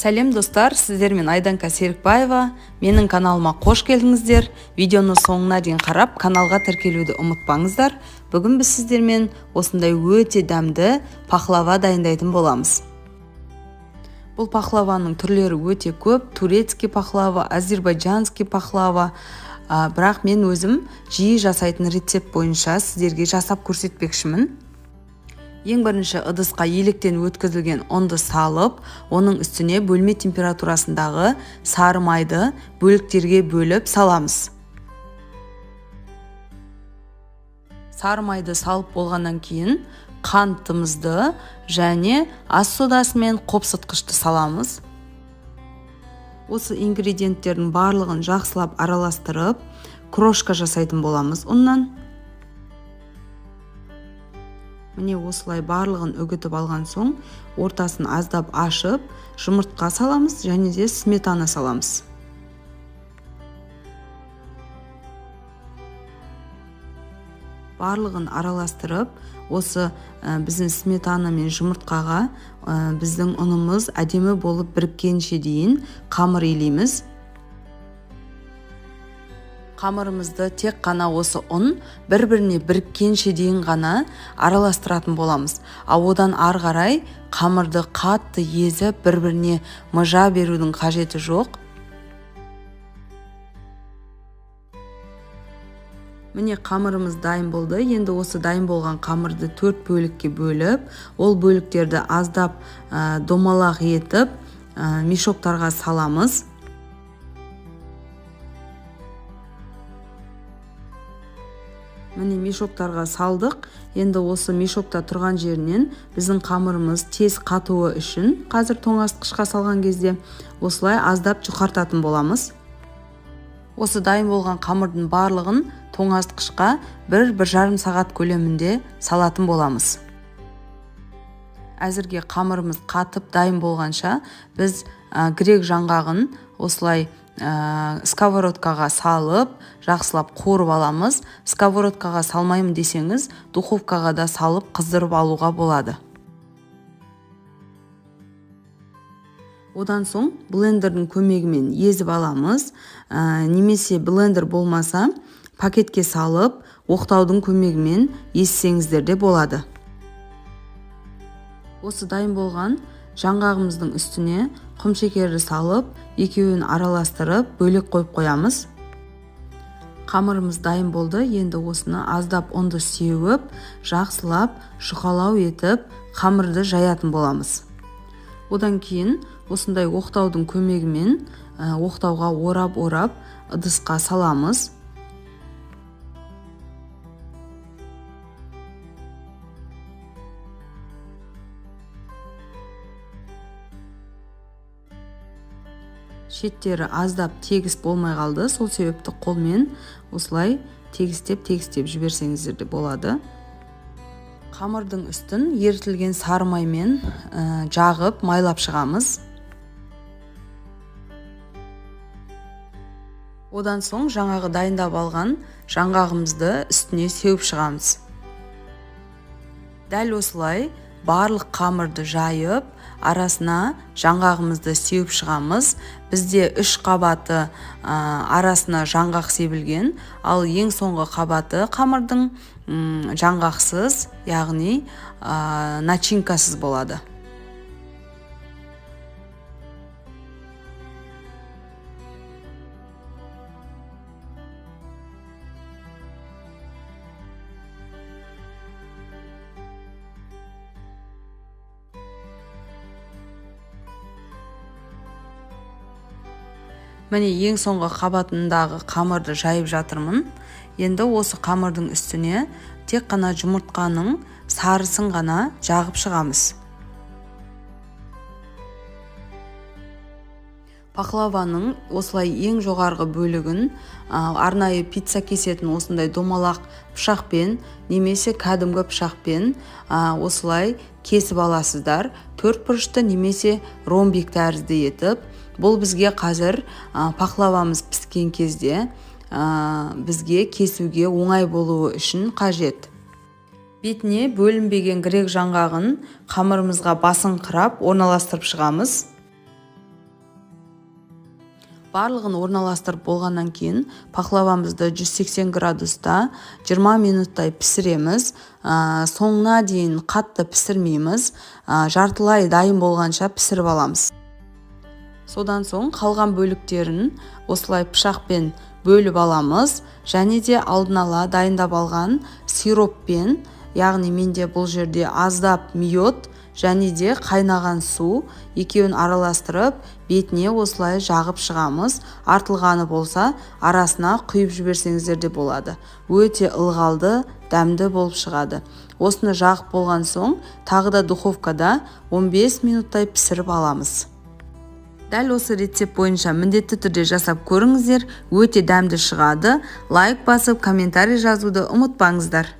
Сәлем достар, сіздермен Айданка Серікбаева. Менің каналыма қош келдіңіздер. Видеоны соңына дейін қарап, каналға тіркелуді ұмытпаңыздар. Бүгін біз сіздермен осындай өте дәмді пахлава дайындайтын боламыз. Бұл пахлаваның түрлері өте көп. Турецкий пахлава, азербайджанский пахлава. Бірақ мен өзім жиі жасайтын рецепт бойынша сіздерге жасап көрсетпекшімін. Ең бірінші ыдысқа електен өткізілген ұнды салып, оның үстіне бөлме температурасындағы сары майды бөліктерге бөліп саламыз. Сары майды салып болғаннан кейін қантымызды және ас содасы мен қопсытқышты саламыз. Осы ингредиенттердің барлығын жақсылап араластырып, крошка жасайтын боламыз ұннан. Міне осылай барлығын үгітіп алған соң, ортасын аздап ашып, жұмыртқа саламыз және де сметана саламыз. Барлығын араластырып, осы біздің сметана мен жұмыртқаға біздің ұнымыз әдемі болып біріккенше дейін қамыр илейміз. Қамырымызды тек қана осы ұн бір-біріне біріккенше дейін ғана араластыратын боламыз. Ал одан ары қарай қамырды қатты езіп, бір-біріне мыжа берудің қажеті жоқ. Міне қамырымыз дайын болды. Енді осы дайын болған қамырды 4 бөлікке бөліп, ол бөліктерді аздап домалақ етіп, мешоктарға саламыз. Міне мешоктарға салдық. Енді осы мешокта тұрған жерінен біздің қамырымыз тез қатуы үшін қазір тоңазытқышқа салған кезде осылай аздап жұқартатын боламыз. Осы дайын болған қамырдың барлығын тоңазытқышқа 1-1,5 сағат көлемінде салатын боламыз. Әзірге қамырымыз қатып дайын болғанша біз грек жаңғағын осылай сковородкаға салып, жақсылап қуырып аламыз. Сковородкаға салмаймын десеңіз, духовкаға да салып қыздырып алуға болады. Одан соң блендердің көмегімен езіп аламыз. Немесе блендер болмаса, пакетке салып, оқтаудың көмегімен езсеңіздер де болады. Осы дайын болған жаңғағымыздың үстіне құм шекерді салып, екеуін араластырып, бөлек қойып қоямыз. Қамырымыз дайын болды. Енді осыны аздап ұнды сеуіп, жақсылап жұқалау етіп, қамырды жаятын боламыз. Одан кейін осындай оқтаудың көмегімен оқтауға орап-орап ыдысқа саламыз. Шеттері аздап тегіс болмай қалды, сол себепті қолмен осылай тегістеп-тегістеп жіберсеңіздер де болады. Қамырдың үстін ерітілген сары маймен жағып, майлап шығамыз. Одан соң жаңағы дайындап алған жаңғағымызды үстіне сеуіп шығамыз. Дәл осылай барлық қамырды жайып, арасына жаңғағымызды сеуіп шығамыз. Бізде 3 қабаты арасына жаңғақ себілген, ал ең соңғы қабаты қамырдың жаңғақсыз, яғни начинкасыз болады. Міне ең соңғы қабатындағы қамырды жайып жатырмын. Енді осы қамырдың үстіне тек қана жұмыртқаның сарысын ғана жағып шығамыз. Пахлаваның осылай ең жоғарғы бөлігін арнайы пицца кесетін осындай домалақ пышақпен немесе кәдімгі пышақпен осылай кесіп аласыздар. 4 бұрышты немесе ромбик тәрізді етіп. Бұл бізге қазір пахлавамыз піскен кезде бізге кесуге оңай болуы үшін қажет. Бетіне бөлінбеген грек жаңғағын қамырымызға басыңқырап орналастырып шығамыз. Барлығын орналастырып болғаннан кейін пахлавамызды 180 градуста 20 минуттай пісіреміз. Соңына дейін қатты пісірмейміз, жартылай дайын болғанша пісіріп аламыз. Содан соң қалған бөліктерін осылай пышақпен бөліп аламыз және де алдын ала дайындап алған сироппен, яғни менде бұл жерде аздап мед және де қайнаған су, екеуін араластырып бетіне осылай жағып шығамыз. Артылғаны болса арасына құйып жіберсеңіздер де болады. Өте ылғалды, дәмді болып шығады. Осыны жағып болған соң тағы да духовкада 15 минуттай пісіріп аламыз. Дәл осы рецепт бойынша міндетті түрде жасап көріңіздер, өте дәмді шығады. Лайк басып, комментарий жазуды ұмытпаңыздар.